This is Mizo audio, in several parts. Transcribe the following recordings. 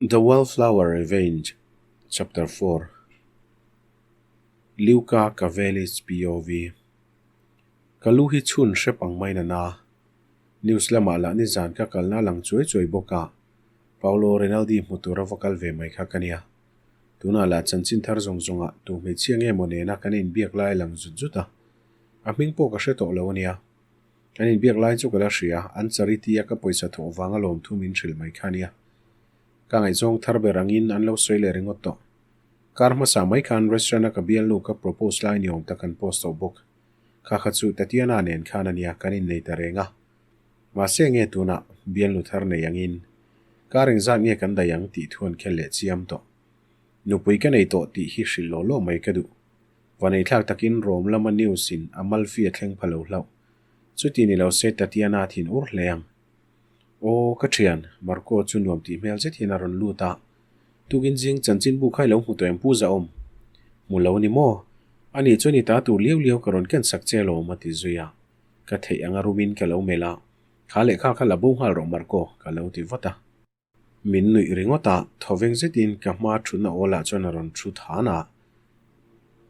The Wallflower Revenge Chapter 4 Luca Cavelli's POV Ka lu hi chhun hrep ang mai nana. News lamah lah nizan ka kalna lang chuai chuai bawk a, Paolo Rinaldi hmu tura va kal ve mai kha ka nia. Tunah lah chanchin thar zawng zawngah tu hmeichhia nge maw nena kan inbiak lai lang zut zut a, a hming pawh ka hre tawh lo a nia. Kan inbiak lai chu ka la hria, an charity a ka pawisa thawh vanga lawmthu min hrilh mai kha nia. Ka ngaihzawng thar ber angin an lo sawi leh ringawt tawh. Kar hmasa mai khan restaurant a ka bialnu ka propose lai ni awm tak an post tawh bawk. Kha kha chu Tatiana nen khan a nia kan innei ta reng a. Mahse nge tunah bialnu thar nei angin kar engzat nge kan daih ang tih thu an khel leh chiam tawh. Nupui ka nei tawh tih hi hrilh lawh lawh mai ka duh. Vaneithlak takin Rome lama news in Amalfi a thleng pha lo hlauh. Chuti ni lo se Tatiana thin ur hle ang. Aw, ka thian, Marco chu nuam tih hmel zet hian a rawn lut a. Tukin zing chanchinbu kha i lo hmu tawh em Pu Zahawm? Hmu lo ni maw? Ani chuan i ta tur liau liau ka rawn ken sak che alawm a ti zui a. Ka theih anga rumin ka lo melh a. Kha lehkha kha la bo nghal rawh Marco, ka lo ti vat a. Min nuih ringawt a, thawveng zetin ka hma thutna awlah chuan a rawn thu than a.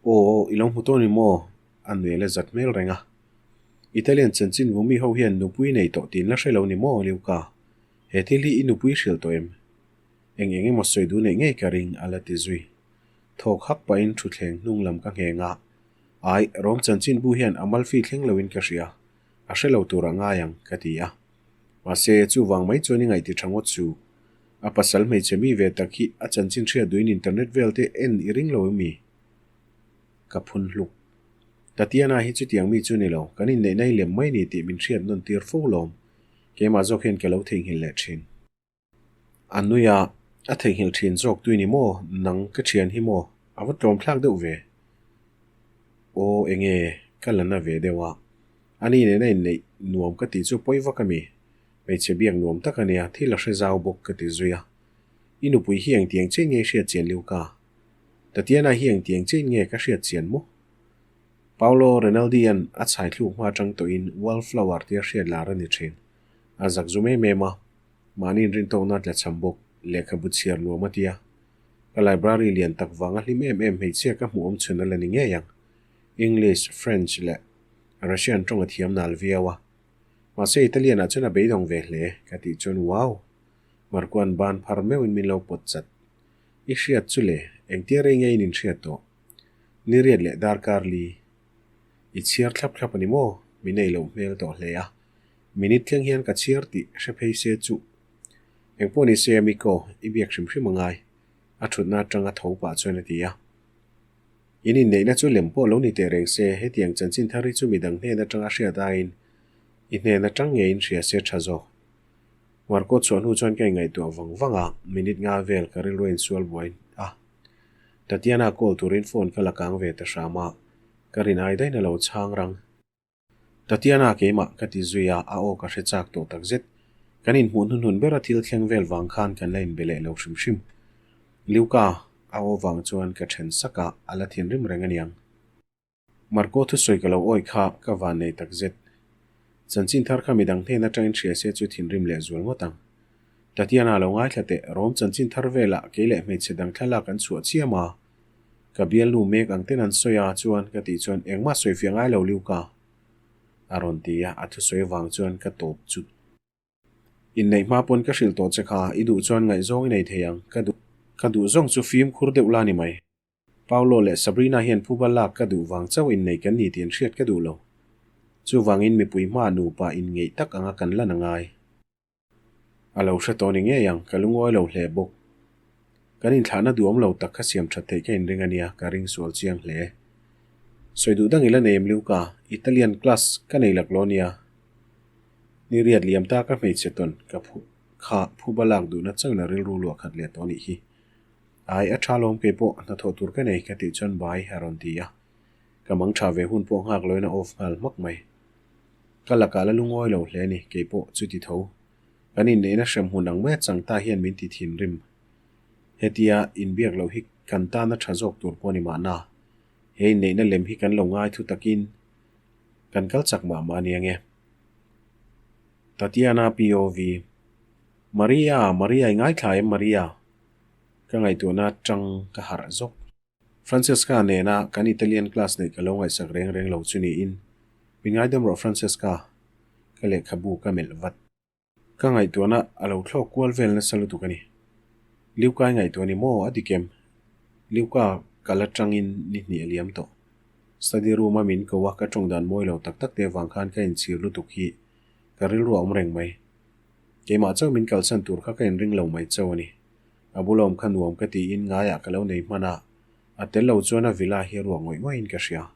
Aw, i lo hmu tawh ni maw? A nuih la zat hmel reng a. Italian chanchin vumi ho hian nupui nei tawh tiin la hre lo ni maw, Liuka? He thil hi i nupui hrilh tawh em? Eng eng emaw sawi duh neih ngei ka ring, a la ti zui. Thawk hak pahin thutthleng hnung lam ka ngheng a. Ai, Rom chanchinbu hian Amalfi thleng loin ka hria. A hre lo tur a ngai ang, ka ti a. Mahse, chuvang mai chuan i ngaihti tha ngawt chu. A pasal hmeichhe mi ve tak hi a chanchin hriat duhin internet vel te en i ring lo emi? Ka phun hluk. Tatiana hi chutiang mi chu ni lo, kan inneihna i lem mai ni tih min hriat nawn tir fo lawm. Keimah zawk hian ka lo theihnghilh leh thin. A nui a, a theihnghilh thin zawk tui ni maw? Nang ka thian hi maw? A va tlawm thlak deuh ve. Aw enge ka la na ve deuh a. Ani nena inneih nuam ka tih chu pawi vak a mi. Hmeichhe biak nuam tak a nia, thil a hre zau bawk ka ti zui a. I nupui hi engtiang chiah nge i hriat chian liu ka? Tatiana hi engtiang chiah nge ka hriat chian maw? Paolo Rinaldi-a'n a chhai thluk hma atang tawhin wallflower tia hriat lar a ni thin. A zak zum em em a. Mahni inrintawkna tla cham bawk, lehkhabu chhiar nuam a tia. Ka library lian tak vanga hlim em em hmeichhia ka hmuh awm chhun a la ni ngei ang. English, French leh Russian tawng a thiam nal viau a. Mahse Italian ah chuan a beidawng ve hle, ka tih chuan wow! Markuan ban phar meuhin min lo pawt chat. I hriat chu le, engtia rei nge in inhriat tawh? Ni riat leh darkar li. I chhiar thlap thlap a ni maw? Min ei loh hmel tawh hle a. Minute thleng hian ka chhiar tih hre phei se chu. Engpawh ni se Miko, i biak hrim hrim a ngai. A thutna atanga tho pah chuan a ti a. In inneihna chu lem pawh lo ni teh reng se, hetiang chanchin thar hi chu midang hnen atanga hriat aiin i hnen atang ngeiin hria se tha zawk. Marco chhuah hnu chuan ka inngaihtuah vang vang a, minute nga vel ka rilru a insual buai a. Tatiana call turin phone ka la kang ve ta hram a, ka rinai daih na lo chhang rang. Tatiana keimah ka ti zui a, a aw ka hre chak tawh tak zet. Kan inhmuh hnuhnun bera thil thleng vel vang khan kan la inbe leh lo hrim hrim. Liuka, a aw vang chuan ka then sak a, a la thinrim reng aniang. Marco thusawi ka lo awi kha ka van nei tak zet. Chanchin thar kha midang hnen atangin hria se chu thinrim leh zual ngawt ang. Tatiana lo ngaithla teh, Rom chanchin thar velah kei leh hmeichhe dang thlalak an chhuah chiam a. Ka bialnu mek ang ten an sawi a chuan ka tih chuan engmah sawi fiah ngai lo Liuka a rawn ti a, a thusawi avang chuan ka tawp chut. Inneih hma pawn ka hrilh tawh che kha, i duh chuan ngaihzawng i nei thei ang, ka duh ka duh zawng chu fimkhur deuh la ni mai. Paolo leh Sabrina hian phuba lak ka duh vang chauh innei kan ni tih an hriat ka duh lo. Chuvangin mipui hma nupa inngeih tak anga kan lan a ngai. A lo hre tawh ni ngei ang, ka lungawi lo hle bawk. Kan inthlahna duhawm lo tak kha siam that theih ka inring a nia, ka ring sual chiang hle. Sawi duh dang i la nei em Luca? Italian class ka nei lak lo nia. Ni riat liam ta ka hmeichhe tawn ka phu kha phuba lak duhna chauhin a rilru luah khat leh tawh nih hi. Ai, a tha lawm keipawh hnathawh tur ka nei ka tih chuan bai a rawn ti a. Ka mang tha ve hun pawh nghak loin a off nghal hmak mai. Ka lakah la lungawi lo hle ni, kei pawh chuti tho. Kan inneihna hrem hmun ang mai a chang ta hian min ti thinrim. Hetia inbiak loh hi kan tana tha zawk tur pawh a ni mahna. He inneihna lem hi kan lo ngai thu takin kan kal chak mah mah a ni ange. Tatiana POV. Maria, Maria i ngaithla em Maria? Ka ngaihtuahna atang ka harh zawk. Francesca nena kan Italian class neih ka lo ngaihsak reng reng lo chu niin, Min ngaidam rawh Francesca, ka lehkhabu ka melh vat. Ka ngaihtuahna a lo thlawk kual vel nasa lutuk a ni. Liukai ngaihtuah ni maw a dik em? Liuka kal atangin ni hnih a liam tawh. Study room a min ko a ka tawng dan mawi lo tak tak te avang khan ka inchhir lutuk hi ka rilru a awm reng mai. Keimah chauh min kalsan tur kha ka inring lo mai chauh a ni. A bula awm kha nuam ka tiin ngaiah ka lo nei hman a, a tel lo chuan a villa hi a ruak ngawih ngawih in ka hria.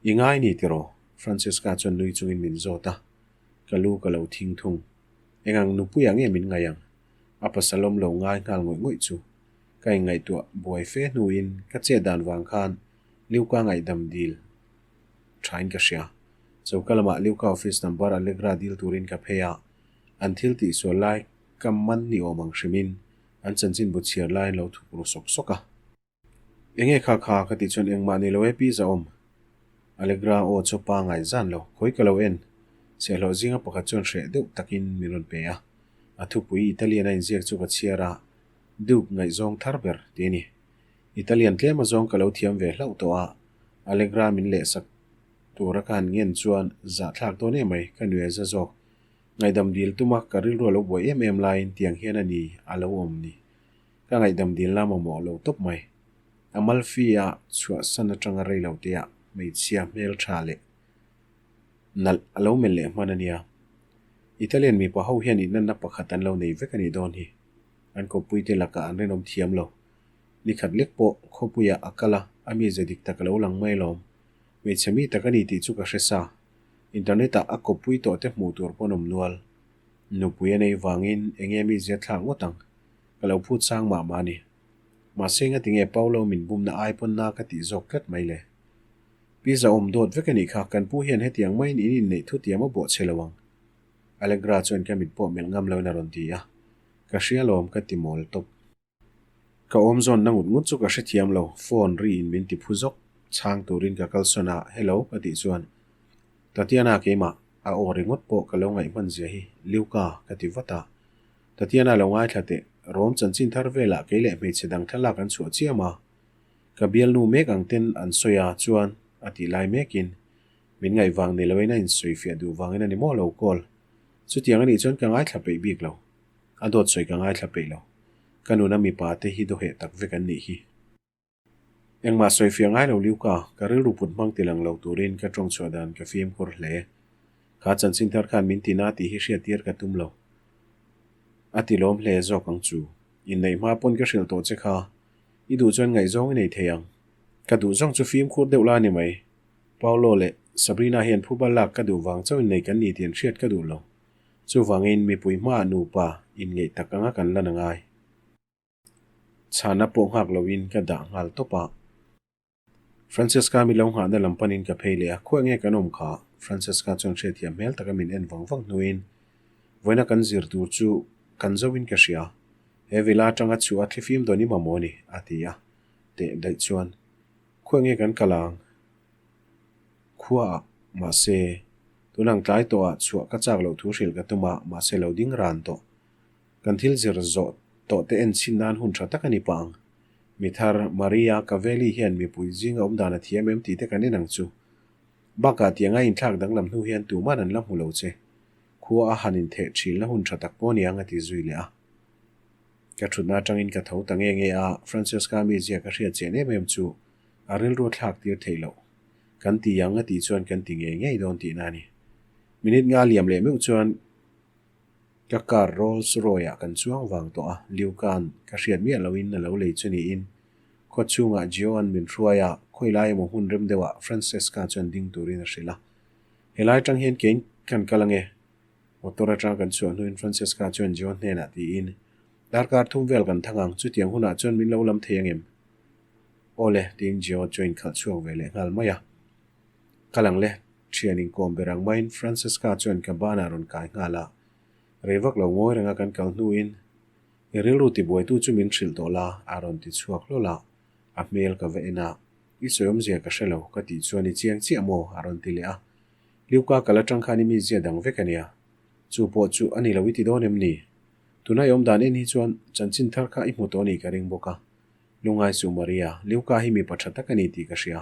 I ngai ni tiraw? Francesca chuan nui chungin min zawt a. Ka lu ka lo thing thung. Engang nupuiah nge min ngaih ang? A pasal awm lo ngai nghal ngawih ngawih chu. Ka inngaihtuah buai fe hnuin ka chet dan vang khan Liuka ngaihdam dil thain ka hria. Choka lamah Liuka office number Allegra dil turin ka phei a, an thil tihsual lai ka man ni awm ang hrimin an chanchinbu chhiar laiin lo thuk ru sawk sawk a. Enge kha kha ka tih chuan engmah ni lo e pi Zahawm. Allegra aw chu pa ngai zan lo, khawi ka lo en. Chhiahhlawh zinga pakhat chuan hreh deuh takin min rawn pe a. A thupui Italian a inziak chu ka chhiar a, Duke ngaihzawng thar ber ti a ni. Italian tlem azawng ka lo thiam ve hlauh tawh a, Allegra min lehsak tura ka han ngen chuan zahthlak dawn emai ka nuih a za zawk. Ngaihdam dil tuma ka rilru a lo buai em em laiin tiang hian a ni a lo awm ni. Ka ngaihdam dilna mamawh lo tawp mai. Amalfi-a chhuahsan atanga rei lo te ah hmeichhia hmeltha leh nalh a lo melh leh hman a nia. Italian mipa ho hian inanna pakhat an lo nei vek a nih dawn hi. An kawppuite lakah an rinawm thiam lo. Nikhat lek pawh khawpuiah a kal a, a mize dik tak a lo lang mai lawm. Hmeichhe mi tak a ni tih chu ka hre sa. Internet-ah a kawppui tawh te hmuh tur pawn awm nual. Nupui a nei vangin enge mizia thlak ngawt ang. Ka lo phut sang mah mah a ni. Mahse ngati nge Paulo min bumna ai pawn na ka tih zawk tlat mai le. Pi Zahawm dawt vek a nih kha, kan pu hian hetiang maiin in inneih thu tiam a bawh che lo ang. Allegra chuan ka mit pawh melh ngam loin a rawn ti a. Ka hria lawm ka ti mawl tawp. Ka awm zawnna ngut ngut chu ka hrethiam lo, phone ri in min ti phu zawk. Chhang turin ka kalsawn a, Hello ka tih chuan Tatiana keimah a aw ringawt pawh ka lo ngaih hman zia hi Liuka ka ti vat a. Tatiana lo ngaithla teh, Rom chanchin thar velah kei leh hmeichhe dang thlalak an chhuah chiam a, ka bialnu mek ang ten an sawi a chuan a tih lai mekin min ngaih vang ni loin a insawifiah duh vangin a ni maw lo call. Chutiang a nih chuan ka ngaithla peih bik lo. A dawt sawi ka ngaithla peih lo. Ka nuna mipa te hi dawheh tak vek an nih hi. Engmah sawifiah ngai lo liu ka, ka rilru put hmang ti lang lo turin ka tawng chhuah dan ka fimkhur hle. Kha chanchin thar khan min ti na tih hi hriattir ka tum lo. A ti lawm hle zawk ang chu. Inneih hma pawn ka hrilh tawh che kha. I duh chuan ngaihzawng i nei thei ang. Ka duh zawng chu fimkhur deuh la a ni mai. Paolo leh Sabrina hian phuba lak ka duh vang chauh innei kan ni tih an hriat ka duh lo. Chuvangin mipui hmaah nupa inngeih tak anga kan lan a ngai. Chhana pawh nghak loin ka dah nghal tawp a. Francesca mi lo nghahna lam panin ka phei leh a, khawi nge kan awm kha? Francesca chuan hriatthiam hmel taka min en vang vang hnuin vawiina kan zir tur chu kan zoin ka hria. He villa atanga chhuah a thlifim dawn i mamawh a ni, a ti a. Teh daih chuan, Khawi nge kan kal ang? Khuaah, mahse, tunang tlai tawhah chhuah ka chak loh thu hrilh ka tum a, mahse lo ding ran tawh. Kan thil zir zawh tawh te en chhin nan hun tha tak a ni pah ang. Mi thar, Maria Cavelli hian mipui zinga awm dan a thiam em tih te kan en ang chu. Bakah tianga inthlak danglam hnu hian tuman an la hmu lo che. Khua a han intheh thilna hun tha tak pawh a ni ang a ti zui leh a. Ka thutna atangin ka tho ta nge nge a, Francesca mizia ka hriat chian em em chu a rilru thlak tir theih loh. Kan ti ang a tih chuan kan ti ngei ngei dawn tihna a ni. Minute nga liam leh meuh chuan Ka car Rolls Roy ah kan chuang vang tawh a, Liu Kan ka hriat miah loin a lo lei chu niin. Khaw chhungah Gio-a'n min hruai a, khawi lai emaw hmun rem deuhah Francesca chuan ding turin a hrilh a. Helai atang hian kein kan kal ange. Motor atanga kan chhuah hnuin Francesca chuan Gio hnenah tiin, Darkar thum vel kan thang ang, chutiang hunah chuan min lo lam thei angem? Aw le, tiin Gio chuan inkhalh chhuak ve leh nghal mai a. Kal ang le, thian inkawm ber ang maiin Francesca chuan ka banah rawn kai nghal a. Rei vak lo ngawi renga kan kal hnuin, I rilru tibuaitu chu min hrilh tawh la, a rawn ti chhuak hlawl a. A hmel ka va en a, I sawi awmzia ka hre lo, ka tih chuan i chiang chiah maw? a rawn ti leh a. Liuka kal atang khan i mizia dang vek a nia. Chu pawh chu a ni lo i ti dawn em ni? Tuna i awm dan en hi chuan chanchin thar kha i hmu tawh a nih ka ring bawk a. Lungngai suh Maria, Liuka hi mipa tha tak a ni tih ka hria.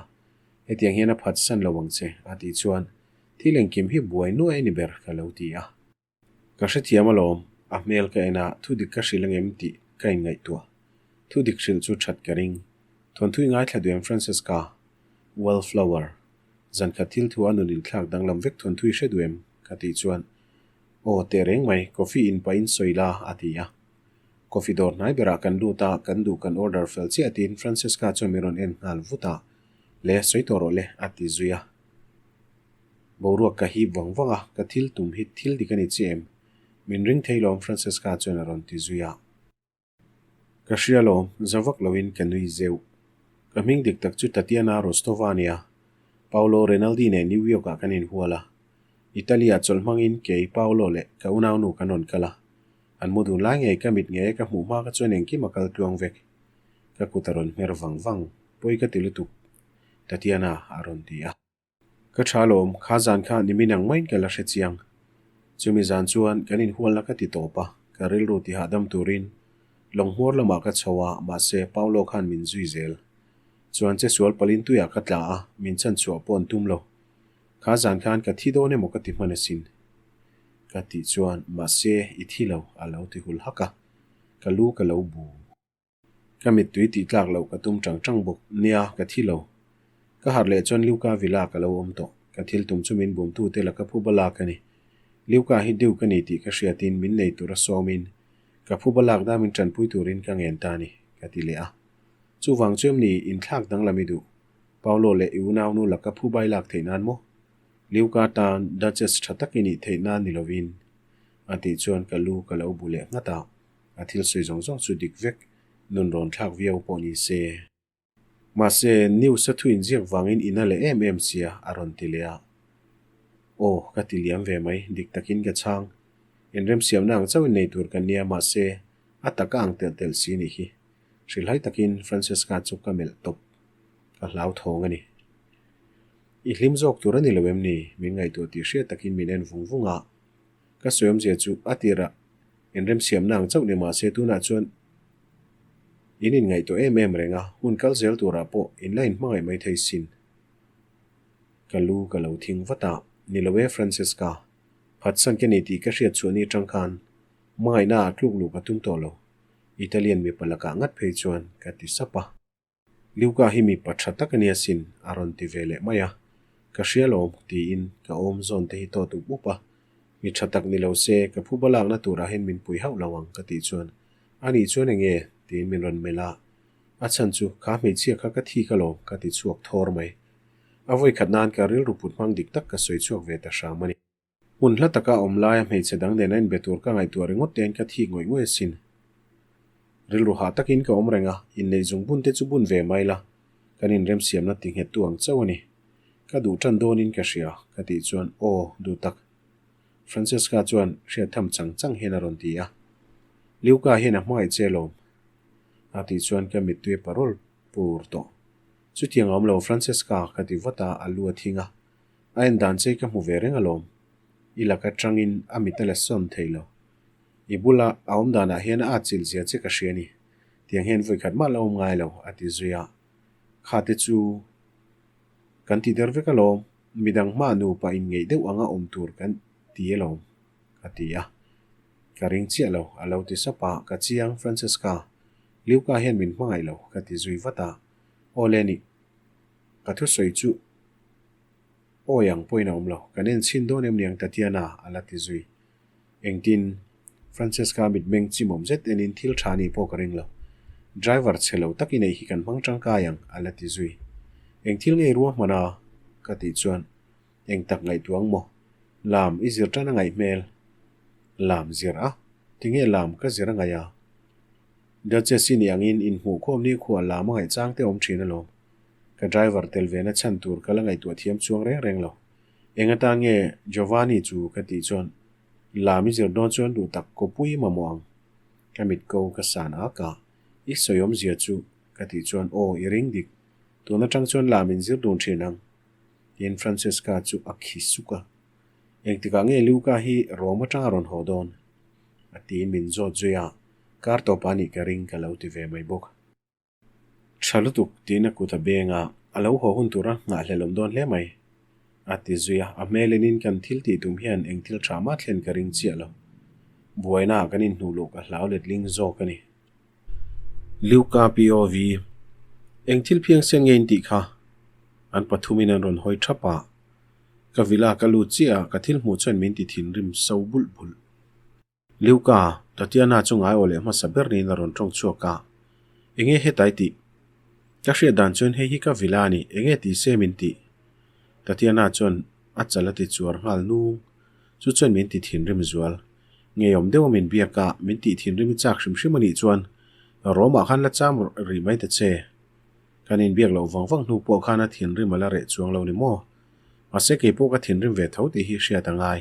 Hetiang hian a phat san lo ang che, a tih chuan thil engkim hi buai nuai a ni ber ka lo ti a. Ka hrethiam alawm, a hmel ka en a, thudik ka hrilh angem tih ka inngaihtuah. Thudik hrilh chu that ka ring. Thawnthu i ngaithla duh em Francesca? Wallflower. Zankhat thil thu a nun inthlak danglam vek thawnthu i hre duh em? Ka tih chuan, Aw, teh reng mai, coffee in pahin sawi la, a ti a. Coffee dawr hnai berah kan lut a, kan duh kan order fel chiah tiin Francesca chuan min rawn en nghal vut a, Le, sawi tawh rawh le, a ti zui a. Boruak ka hip vang vang a, ka thil tum hi thil dik a ni chiah em? Min ring thei lawm Francesca chuan a rawn ti zui a. Ka hria lawm, za vak loin ka nui zeuh. Ka hming dik tak chu Tatiana Rostova a nia. Paolo Rinaldi nen New York ah kan inhual a. Italy ah chawlh hmangin kei, Paolo leh ka unaunu kan rawn kal a. An mu dun lai ngei ka mit ngei a ka hmuh hma kha chuan engkim a kal tluang vek. Ka kut a rawn hmer vang vang. Pawi ka ti lutuk. Tatiana a rawn ti a. Ka tha lawm, kha zan kha nimin ang maiin ka la hre chiang. Chumi zan chuan kan inhualna ka ti tawp a, ka rilru ti hahdam turin lawng hmawr lamah ka chho a, mahse Paolo khan min zui zel. Chuan che sual palin tuiah ka tla a, min chhan chhuah pawh an tum lo. Kha zan khan ka thi dawn emaw ka ti hman asin. Ka tih chuan, mahse i thi lo, a lo ti hul hak a, ka lu ka lo bu. Ka mittui tih tlak loh ka tum tang tang bawk. Nia, ka thi lo. Ka harh leh chuan Liuka Villa ka lo awm tawh. Ka thil tum chu min bumtu te laka phuba lak a ni. Liuka hi deuh ka ni tih ka hriatin min nei tura sawmin ka phuba lak da min tanpui turin ka ngen ta a ni, ka ti leh a. Chuvang chu em ni inthlak danglam i duh? Paolo leh i unaunu laka phuba i lak theih nan maw? Liuka tan Duchess tha tak i nih theih nan ni lovin, a tih chuan ka lu ka lo bu leh nghat a. A thil sawi zawng zawng chu dik vek, nun rawn thlak viau pawh ni se. Mahse, news a thu inziak vangin ina leh em em sia, a rawn ti leh a. Aw, ka ti liam ve mai, dik takin ka chhang. Inremsiamna ang chauhin nei tur kan nia, mahse, a taka ang telh telh si nih hi. Hrilhai takin Francesca chu ka melh tawp. Ka hlauthawng a ni. I hlim zawk tur a ni lo em ni? Min ngaihtuah tih hriat takin min en vung vung a. Ka sawi awmzia chu a tirah inremsiamna ang chauh ni mah se tunah chuan in inngaihtuah em em reng a, hun kal zel turah pawh in la inhmangaih mai thei sin. Ka lu ka lo thing vat a, ni lo e Francesca, phatsan ka ni tih ka hriat chhuah ni atang khan hmangaihna ah tluk luh ka tum tawh lo, Italian mipa lakah ngat phei chuan ka ti sap a. Luca hi mipa tha tak a nia sin, a rawn ti ve leh mai a. Ka hria lawm, tiin ka awm zawn te hi tawt up up a. Mi tha tak ni lo se, ka phuba lakna turah hian min pui hauh lo ang, ka tih chuan, A nih chuan eng nge? tiin min rawn melh a. A chhan chu, kha hmeichhia kha ka thik alawm, ka ti chhuak thawr mai. A vawikhat nan ka rilru put hmang dik tak ka sawi chhuak ve ta hram a ni. Hmun hla taka awm laia hmeichhe dang nen a inbe tur ka ngaihtuah ringawt tein ka thik ngawih ngawih asin. Rilru hah takin ka awm reng a, inneih zung bun te chu bun ve mai la, kan inremsiamna ti nghettu ang chauh a ni. Ka duh tan dawnin ka hria, ka tih chuan, Aw, duh tak. Francesca chuan hriat tham chang chang hian a rawn ti a. Liuka hian a hmangaih che alawm, a tih chuan ka mittui a parawl pur tawh. Chutiang a awm lo, Francesca, ka ti vat a, a lu a thing a. A en dan che ka hmu ve reng alawm. I lak atangin a mit a la sawn thei lo. I bula a awm danah hian a atchilh zia che ka hria ni. Tiang hian vawikhat mah la awm ngai lo, a ti zui a. Kha te chu kan ti der vek alawm, midang hma nupa inngeih deuh anga awm tur kan ti alawm, a ti a. Ka ring chiah lo, a lo ti sap a, ka chiang, Francesca, Liuka hian min hmangaih lo, ka ti zui vat a. Aw le nih, ka thusawi chu Awi ang pawhin a awm lo. Kan en chhin dawn em niang Tatiana a la ti zui. Engtin? Francesca mitmeng chimawm zet enin thil tha nih pawh ka ring lo. Driver chhe lo tak i neih hi kan hmang tangkai ang a la ti zui. Eng thil ngei ruahman a? Ka tih chuan eng tak ngaihtuah ang maw? Lam i zir tan a ngaih hmel. Lam zir a? Tinge lam ka zir a ngaih a? Duchess i nih angin inhmuhkhawm ni khuah lam a ngaih chang te awm thin alawm. Ka driver tel ve na chhan tur ka la ngaihtuah thiam chuang reng reng lo. Eng atan nge Giovanni chu ka tih chuan lam i zir dawn chuan duh tak kawpui mamawh ang. Ka mit ko ka san ak a, i sawi awmzia chu ka tih chuan aw i ring dik, tun atang chuan lam in zir dun thin ang. Tiin Francesca chu a khi suk a. Engtikah nge Luca hi Rome atang a rawn haw dawn? A tiin min zawt zui a, kar tawp a nih ka ring ka lo ti ve mai bawk. Tha lutuk tiin a kut a beng a, a lo haw hun tura nghahhlelh awm dawn hle mai. A ti zui a, a hmel enin kan thil tih tum hian eng thil tha mah thlen ka ring chiah lo. Buaina ah kan inhnuh luh ka hlau letling zawk a ni. Luka POV, Eng thil phiangsen nge in tih kha? An pathumin an rawn hawi thap a, ka villa ka lut chiah a, ka thil hmuh chuan min ti thinrim so bulh bulh. Luka, Tatiana chu ngai aw leh hmasa ber niin a rawn tawng chhuak a. Enge hetai tih? Ka hriat dan chuan hei hi ka villa a ni, enge tih se min tih? Tatiana chuan a chal a ti chuar nghal nung. Chu chuan min ti thinrim zual. Ngeiawm deuh a min biak a, min tih thinrim i chak hrim hrim a nih chuan Rome-ah khan la cham rih mai ta che. Kan inbiak loh vang vang hnu pawh khan a thinrim a la reh chuang lo ni maw? Mahse kei pawh ka thinrim ve tho tih hi hriat a ngai.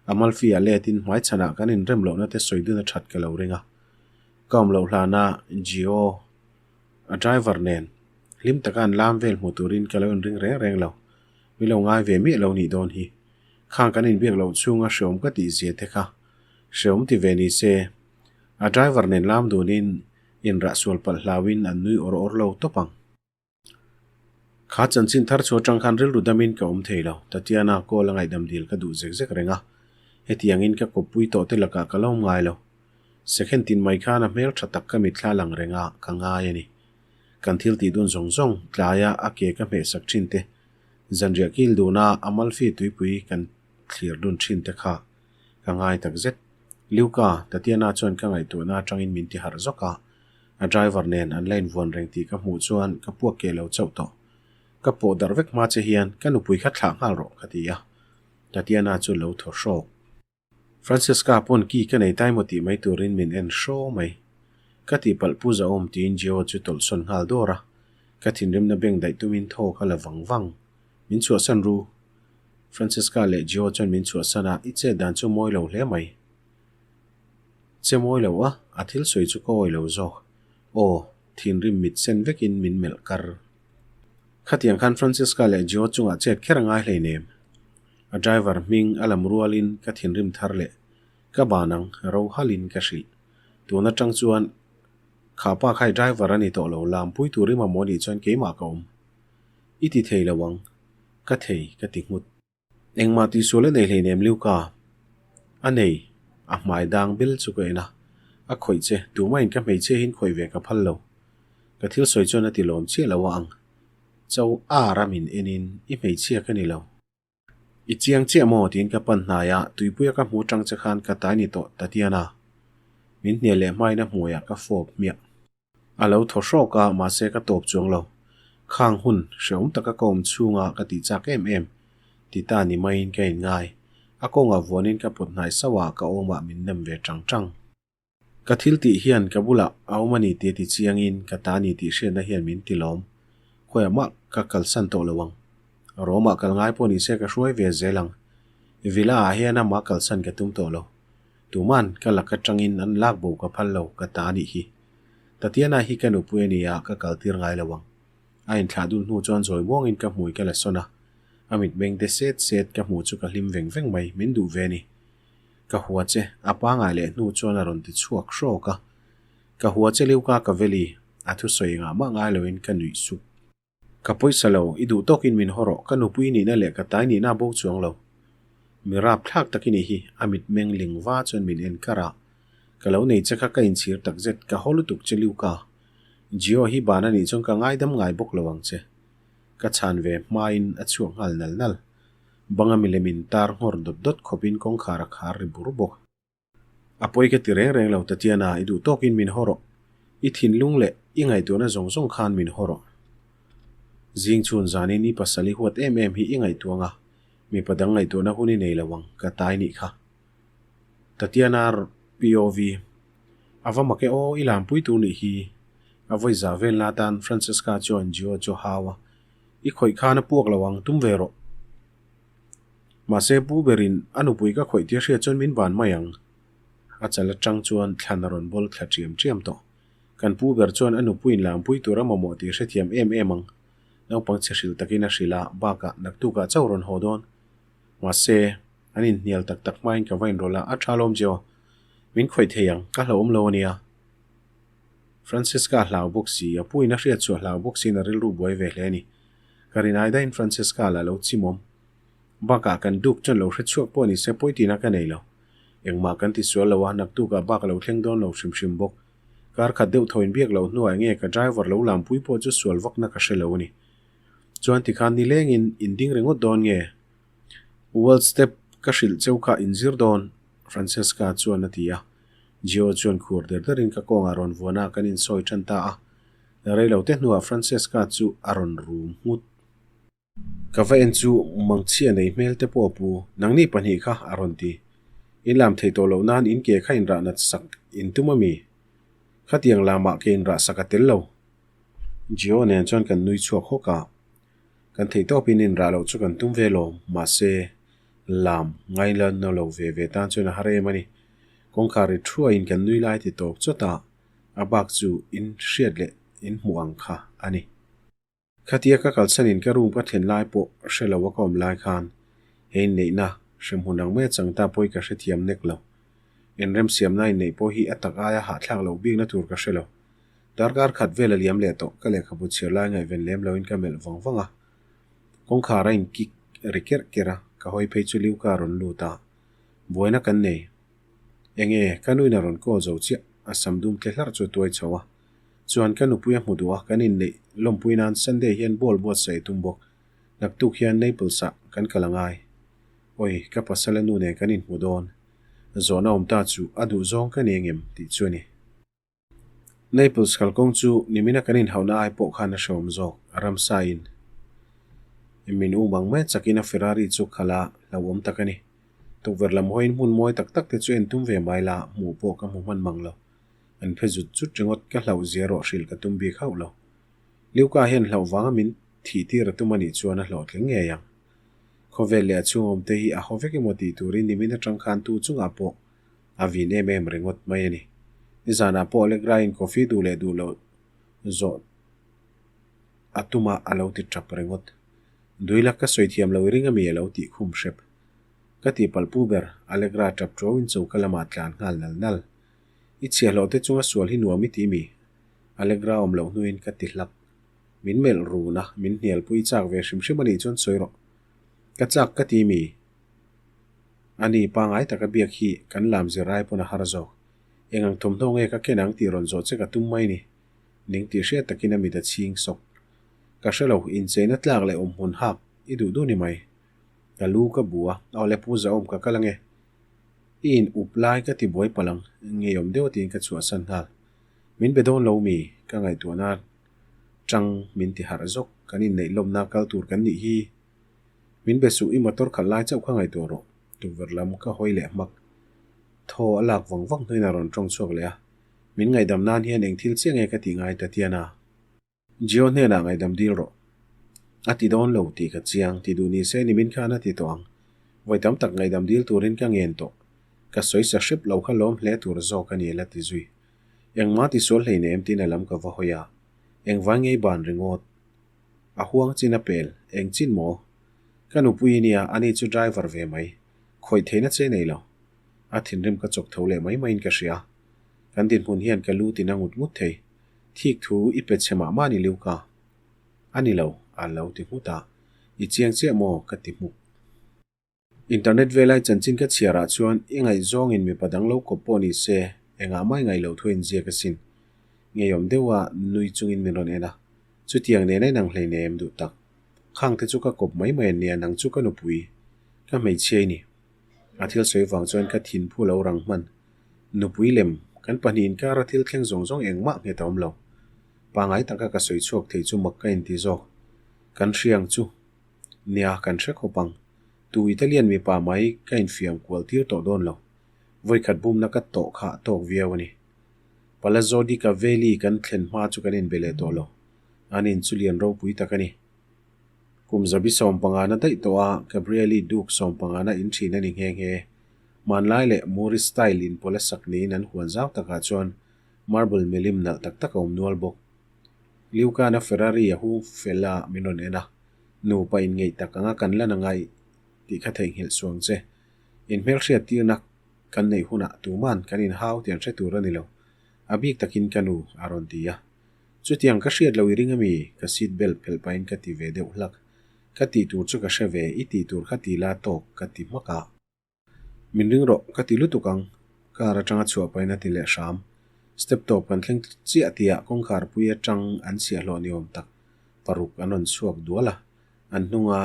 Amalfi a letin hmaichhanah kan inrem lohna te sawi dun a that ka lo ring a. Ka awm loh hlana Gio, a driver nen hlim taka an lam vel hmu turin ka lo inring reng reng lo. Mi lo ngai ve miah lo nih dawn hi. Khang kan inbiak loh chhunga hreawm ka tih zia te kha hreawm ti ve ni se. A driver nen lam dunin inrah sual palh hlauin an nui awr awr lo tawp ang. Kha chanchin thar chu atang khan rilru damin ka awm thei lo. Tatiana call a ngaihdam dil ka duh zek zek reng a. Hetiangin ka kawppui tawh te lakah ka lo awm ngai lo. Second tin mai khan a hmel tha tak ka mitthla lang reng a, ka ngai a ni. Kan thil tih dun zawng zawng, tlaia a ke ka hmehsak thin te, zanriah kil duna Amalfi tuipui kan thlir dun thin te kha ka ngai tak zet. Luca, Tatiana chuan ka ngaihtuahna atangin min ti harh zawk a. A driver nen an la invuan reng tih ka hmuh chuan ka puak keh lo chauh tawh. Ka pawh darh vek hma che hian ka nupui kha thlah nghal rawh ka ti a. Tatiana chu lo thaw hrawk. Francesca pawn ki ka nei tai maw tih mai turin min en hraw mai. Ka tihpalh pu zahawm tiin Gio chu tawlhsawn nghal dawr a. Ka thinrimna beng daih tumin thaw ka la vang vang. Min chhuahsan ru. Francesca leh Gio chuan min chhuahsan a, i chet dan chu mawi lo hle mai. Che mawi lo a, a thil sawi chu ka awi lo zawk. Aw, thinrim mit sen vekin min melh kar. Khatiang khan Francesca leh Gio chungah chet kher a ngai hleinem. A driver hming a lam rualin ka thinrim thar leh ka ban ang ro halin ka hrilh. Tun atang chuan kha pa khai driver a ni tawh lo, lampui tur i mamawh nih chuan keimah ka awm. I ti thei lo ang. Ka thei ka ti nghut. Engmah tihsual a nei hleinem Luca. A nei. A hmai dang bil chu ka en a. A khawih che, tumahin ka hmeichhia hin khawih ve ka phal lo. Ka thil sawi chuan a ti lawm chiah lo a ang. Cho ar a min enin, I hmeichhia ka ni lo. I chiang chiah maw? tiin ka pan hnai a, tuipuia ka hmu tang che khan ka tai ni tawh Tatiana. Min hnial leh hmain a hmuaiah ka fawp hmiah. A lo thaw hrawk a, mahse ka tawp chuang lo. Khang hun hrehawm taka ka awm chhunga ka tih chak em em ti ta ni maiin ka inngai. A kawngah vuanin ka pawt hnai sauh a, ka awmah min nem ve tang tang. Ka thil tih hian ka bulah a awm a ni tih a ti chiangin ka ta ni tih hriatna hian min ti lawm. Khawiah mah ka kalsan tawh lo ang. Rome-ah kal ngai pawh nise ka hruai ve zel ang. Villa-ah hian amah kalsan ka tum tawh lo. Tuman ka lak atangin an lak bo ka phal lo ka ta anih hi. Tatiana hi ka nupui a ni a, ka kaltir ngai lo ang. A inthlah dun hnu chuan zawi muangin ka hmui ka la sawn a. A mitmeng te set set ka hmuh chu ka hlim veng veng mai, min duh ve a ni. Ka hua che, a pangai leh hnu chuan a rawn ti chhuak hrawk a. Ka hua che liu ka ka veli, a thusawi engah mah ngai loin ka nuih sup. Ka pawisa lo, i duh tawkin min haw rawh, ka nupui nihna leh ka tai nihna a bo chuang lo. Mi rap thlak tak i nih hi, a mitmeng ling va chuan min en kar a. Ka lo nei che kha ka inchhir tak zet, ka haw lutuk che Luca. Gio hi ban a nih chuan ka ngaidam ngai bawk lo ang che. Ka chhan ve hmain a chhuak nghal nal nal. Banga milem in tar nghawr dawt dawt khawpin kawngkhar a khar ri bur bawk. A pawi ka ti reng reng lo Tatiana, i duh tawkin min haw rawh. I thinlung leh i ngaihtuahna zawng zawng khan min haw rawh. Zing chhun zanin i pasal i huat em em hi i ngaihtuah ang a, mipa dang ngaihtuahna hun i nei lo ang, ka tai nih kha. Tatiana POV, A va mak e aw, i lampui tur nih hi. A vawi za vel na atan Francesca chuan Gio chu a hau a, I khawih khan a puak lo ang, tum ve rawh. Mahse pu berin a nupui ka khawih tir hriat chuan min ban mai ang. A chal atang chuan thlan a rawn bawl thla ṭiam ṭiam tawh. Kan pu ber chuan a nupuiin langpui tur a mamawh tih hrethiam em em ang. Naupang chhe hrilh takin a hrilh a, bakah naktukah chauh rawn haw dawn. Mahse, an inhnial tak tak hmain ka va inrawlh a, a tha lawm che aw. Min khawih thei ang, ka hlauhawm lo a nia. Francesca hlau bawk si, a puin a hriat chhuah hlau bawk siin a rilru buai ve hle a ni. Ka rinai daihin Francesca lah lo chimawm. Bakah kan duk chuan lo hre chhuak pawh ni se pawi tina ka nei lo. Engmah kan ti sual lo a, naktukah bak a lo thleng dawn lo hrim hrim bawk. Kar khat deuh thaw inbiak loh hnuah enge ka driver lo lampui pawh chu sual vakna ka hre lo a ni. Chuan tikhan nilengin in ding ringawt dawn nge? World step ka hrilh cheu kha inzir dawn, Francesca chuan a ti a. Gio chuan khur der derin ka kawngah rawn vuan a, kan insawi tan ta a. Reilo te hnuah Francesca chu a rawn rum nghut. Ka va en chu mangchhia nei hmel te pawh a pu, nangni pahnih kha a rawn ti. In lam thei tawh loh nan in ke kha inrah nat sak in tum a mi? Khatiang lamah ke inrah sak a tel lo. Gio nen chuan kan nui chhuak hawk a. Kan theih tawpin inrah loh chu kan tum ve lo, mahse lam ngaila na lo ve ve tan chuan a har em a ni. Kawngkhar ri thuaiin kan nui lai ti tawp chawt a, a bak chu in hriat leh in hmuh ang kha a ni. Khatia ka kalsanin ka room ka thlen lai pawh hre lo a ka awm lai khan he inneihna hremhmun ang mai a chang ta pawh hi ka hrethiam nek lo. Inremsiamna inneih pawh hi a tak aia hahthlak loh bikna tur ka hre lo. Darkar khat vel a liam leh tawh ka lehkhabu chhiar lai ngaihven lem loin ka melh vang vang a. Kawngkhar a inkik ri kerh kerh a, ka hawi phei chu Liuka a rawn lut a. Buaina kan nei. Enge, ka nuin a rawn call zo chiah, a sam dum tle hlarh chu a tuai chho a. Chuan ka nupui a hmu duh a, kan inneih lawmpui nan Sunday hian ball buatsaih a tum bawk. Naktuk hian Naples ah kan kal a ngai. Awi, ka pasal a nu nen kan inhmu dawn. Zawhna awm ta chu a duh zawng ka ni engem tih chu a ni. Naples kalkawng chu nimina kan inhauhna ai pawh khan a hreawm zawk, a ramsa in. Min um ang mai chakin a Ferrari chu khalh a hlauhawm tak a ni. Tukverh lam hawiin hmun mawi tak tak te chu en tum ve mai la, hmuh pawh ka hmu hman mang lo. An phe zut zut ringawt ka hlauh zia rawh hrilh ka tum bik hauh lo. Liuka hian hlauh vanga min thih tir a tum a nih chuan a hlawhtling ngei ang. Khawvel leh a chhungawm te hi a haw vek emaw tih turin nimin atang khan tu chungah pawh a vin em em ringawt mai a ni. Nizanah pawh Allegra in coffee duh leh duh loh zawh a tum a a lo ti tap ringawt. Duila ka sawi thiam lo i ring ami a lo tih khum hrep. Ka tihpalh pu ber Allegra tap tuau in choka lamah tlan nghal nal nal. I chhiahhlawh te chunga sual hi nuam i ti mi? Allegra awm loh hnuin ka ti hlak. Min melh run a, min hnialpui chak ve hrim hrim a nih chuan sawi rawh. Ka chak ka ti mi? Ani pangai taka biak hi kan lam zir ai pawn a har zawk. Eng ang thawmhnaw nge ka ken ang tih rawn zawh che ka tum mai ni. Ning tih hriat takin a mit a chhing sawk. Ka hre lo, incheina tlak leh awmhmun hak i duh duh ni mai. Ka lu ka bu a, awle pu Zahawm ka kal ange. I in up lai ka ti buai palh ang, ngeiawm deuh tiin ka chhuahsan nghal. Min be dawn lo mi? Ka ngaihtuahna tang min ti harh zawk, kan inneih lawmna kal tur kan nih hi. Min be suh, i motor khalh lai chauh kha ngaihtuah rawh. Tukverh lam ka hawi leh hmak. Thaw a lak vang vang hnuin a rawn tawng chhuak leh a, min ngaihdam nan hian eng thil chiah nge ka tih ngai Tatiana? Gio hnenah ngaihdam dil rawh. A ti dawn lo tih ka chiang, ti duh ni se nimin khan a ti tawh ang. Vawi tam tak ngaihdam dil turin ka ngen tawh. Ka sawi sa hrep lo kha lawm hle tur zawk a ni la ti zui. Engmah ti sual hlei nem tiin a lam ka va hawi a. Engvai ngei ban ringawt. A huang chin a pel, eng chin maw? Ka nupui i nia, ani chu driver ve mai. Khawih theihna che nei lo. A thinrim ka chawk tho leh mai maiin ka hria. Kan dinhmun hian ka lu tin a ngut ngut thei. Thik thu i pe chhe mah mah ni liu ka. A ni lo, a lo ti nghut a. I chiang chiah maw? ka ti hmuk. Internet velai chanchin ka chhiar ah chuan i ngaihzawngin mipa dang lo kawp pawh ni se, engah mai ngaih loh thu inziak asin. Ngeiawm deuha nui chungin min rawn en a. Chutiang nen a inang hleinem duh tak. Khang te chu ka kawp mai mai ania, nang chu ka nupui. Ka hmeichhia i ni. A thil sawi vang chuan ka thin phu lo rang hman. Nupui lem, kan pahnih inkara thil thleng zawng zawng engmah nghet a awm lo. Pangai taka ka sawi chhuak thei chu mak ka inti zawk. Kan hriang chu. Nia, kan hre khawp ang. Tu Italian mipa mai ka infiam kual tir tawh dawn lo. Vawikhat bumna ka tawh kha a tawk viau a ni. Palazzo di Cavelli kan thlen hma chu kan inbe leh tawh lo. An in chu lian ropui tak a ni. Kum zabi sawmpangana daih tawh a, Gabrieli Duke sawmpangana in thin a ni nghe nghe. Hmanlai leh Moorish style in pawla sak niin an huan zau takah chuan marble milim nalh tak tak a awm nual bawk. Liukana Ferrari a hung fel a min rawn en a, nupa inngeih tak anga kan lan angai tih kha theihnghilh suang che. Inhmelhriat tirna. Kan neih hunah tuman kan inhau tih an hre tur a ni lo. A bik takin ka nu, a rawn ti a. Chutiang ka hriat lo i ring ami? Ka seat belt phelh pahin ka ti ve deuh hlak. Ka tih tur chu ka hre ve, i tih tur kha ti la tawk ka ti hmak a. Min ring rawh, ka ti lutuk ang. Car atanga chhuah pahin a ti leh hram. Step tawp kan thleng chiah tihah kawngkhar pui atang an chhiahhlawh ni awm tak paruk an rawn chhuak dual a, an hnunga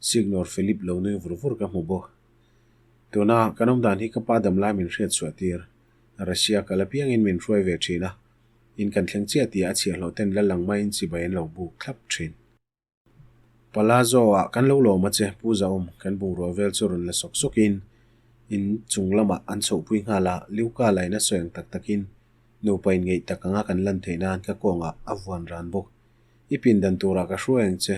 Signor Philip lo nui vur vur ka hmu bawk. Tuna kan awm dan hi ka pa damlai min hriat chhuah tir. Russia kal apiangin min hruai ve thin a, in kan thleng chiah tihah a chhiahhlawh ten la lang maiin chibai an lo buk thlap thin. Palazzo ah kan lo lawm a che, Pu Zaum, kan bungrua vel chu rawn la sawk sawkin in chung lamah an chhohpui nghal a, Liuka laina sawi ang tak takin nupa inngeih tak anga kan lan theih nan ka kawngah a vuan ran bawk. I pindan turah ka hruai ang che.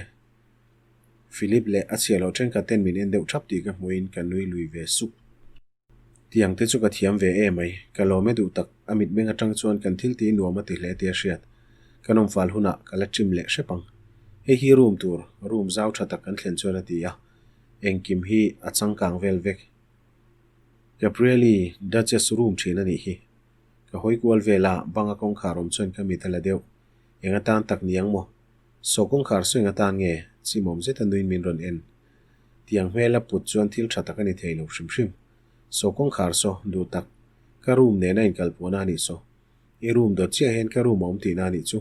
Philip leh a chhiah loh thenkhat ten min en deuh thap tih ka hmuhin ka nui lui ve suk. Tiang te chu ka thiam ve em mai, ka lawm e duh tak, a mitmeng atang chuan kan thil tih nuam a ti hle tia hriat. Kan awmfal hunah ka la ṭim leh hrep ang. Hei hi room tur, room zau tha tak kan thlen chuan a ti a, engkim hi a changkang vel vek. Gabrielle-i Duchess room ṭhin a nih hi. Ka hawi kual vel a, banga kawngkhar awm chuan ka mit a la deuh. Eng atan tak ni ang maw? Saw kawngkhar saw eng atan nge? Chimawm zeta nuin min rawn en. Tiang hmel a put chuan thil tha tak a ni thei lo hrim hrim. Saw kawngkhar saw, duh tak, ka room nena inkalpuahna a nih saw. I room dawt chiah hian ka room a awm tihna a nih chu.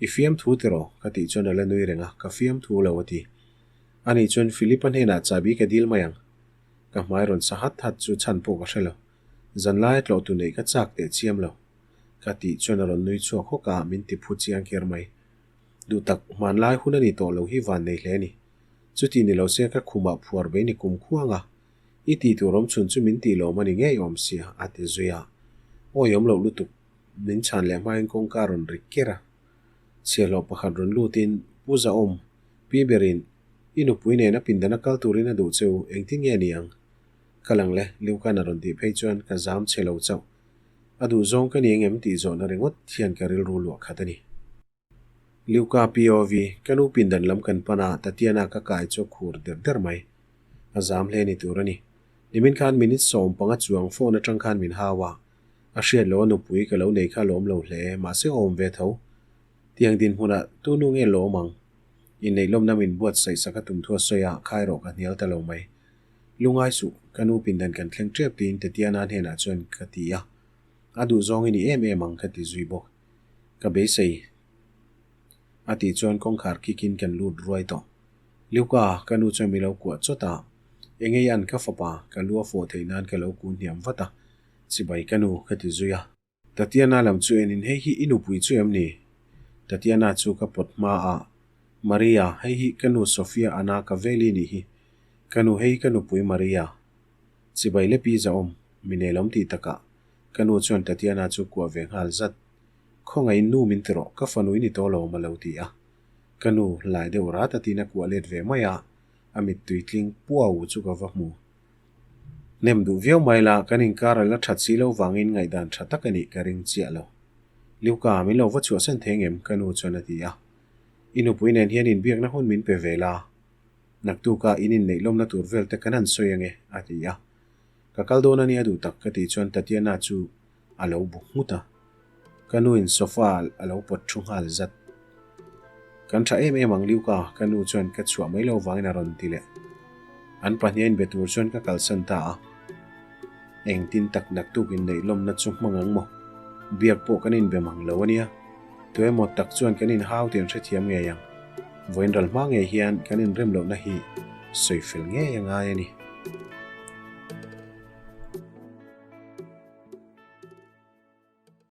I fiamthu tiraw? Ka tih chuan a la nui reng a, ka fiamthu lo a ti. Ani chuan Philip-a hnenah chabi ka dil mai ang. Ka hmai rawn sa hat hat chu chhan pawh ka hre lo. Zanlaia tlawhtu neih ka chak teh chiam lo. Ka tih chuan a rawn nui chhuak hawk a, min ti phu chiang kher mai. Duh tak, hmanlai hun a ni tawh lo hi van nei hle a ni. Chuti ni lo se ka khumah phuar bei ni kum khuang a, i tih tur awm chhun chu min tih lawm a ni ngei awm sia, a ti zui a. Awi awm loh lutuk, min chhan leh hmain kawngka rawn ri ker a. Chhiahhlawh pakhat rawn lutin, Pu Zahawm, Pi Berin, i nupui nen a pindan a kal turin a duh che u, engtin nge ni ang? Kal ang le, Liukan a rawn tih phei chuan ka zam che lo chauh. A duh zawng ka ni engem tih zawhna ringawt hian ka rilru luah khat a ni. Liuka POV, Ka nu pindan lam kan pan a, Tatiana ka kai chu a khur der der mai. A zam hle ni tur a ni. Nimin khan minute 15 chuang phone atang khan min hau a, a hriat loh a nupui ka lo nei kha lawm lo hle, mahse a awm ve tho. Tiang dinhmunah tu nu nge lawm ang? Inneih lawmna min buatsaih sak a tum thu a sawi a, khai rawh ka hnial ta lo mai. Lungai suh, ka nu pindan kan thleng tep tiin Tatiana hnenah chuan ka ti a. A duh zawng i ni em em ang ka ti zui bawk. Ka beisei a tih chuan kawngkhar kikin kan lut ruai tawh. Luka, ka nu chuan mi lo kuah chawt a, Engei an ka fapa, ka lu a fawh theih nan ka lo kun hniam vat a, chibai ka nu ka ti zui a. Tatiana lam chu enin hei hi i nupui chu em ni? Tatiana chu ka pawt hma a, Maria, hei hi ka nu Sofia Anna ka veli nih hi, ka nu hei ka nupui Maria. Chibai le pi zahawm, mi nelawm tih takah Ka nu chuan Tatiana chu kuah ve nghal zat. Khawngaihin nu min ti rawh, ka fanu i ni tawh lo awm a lo ti a. Ka nu lai deuh rat a tiin a kuah let ve mai a, a mittui tling puau chu ka va hmu. Hnem duh viau mai la, kan inkar a la that si lo vangin ngaihdan tha tak a nih ka ring chiah lo. Liuka, min lo va chhuahsan thei ngem? ka nu chuan a ti a. I nupui nen hian inbiakna hun min pe ve la. Naktuka in inneih lawmna tur vel te kan han sawi ange, a ti a. Ka kal dawn a nia duh tak ka tih chuan Tatiana chu a lo bu nghut a. Ka nu in sofa a lo pawt thu nghal zat. Kan tha em em ang Liuka, ka nu chuan ka chhuah mai lo vangin a rawn ti leh. An pahnih a inbe tur chuan ka kalsan ta a. Engtin tak naktuk inneih lawmna chu hmang ang maw? Biak pawh kan inbe mang lo a nia. Tuemaw tak chuan kan inhau tih an hrethiam ngei ang. Vawiin ral hma ngei hian kan inrem lohna hi sawi fel ngei a ngai a ni.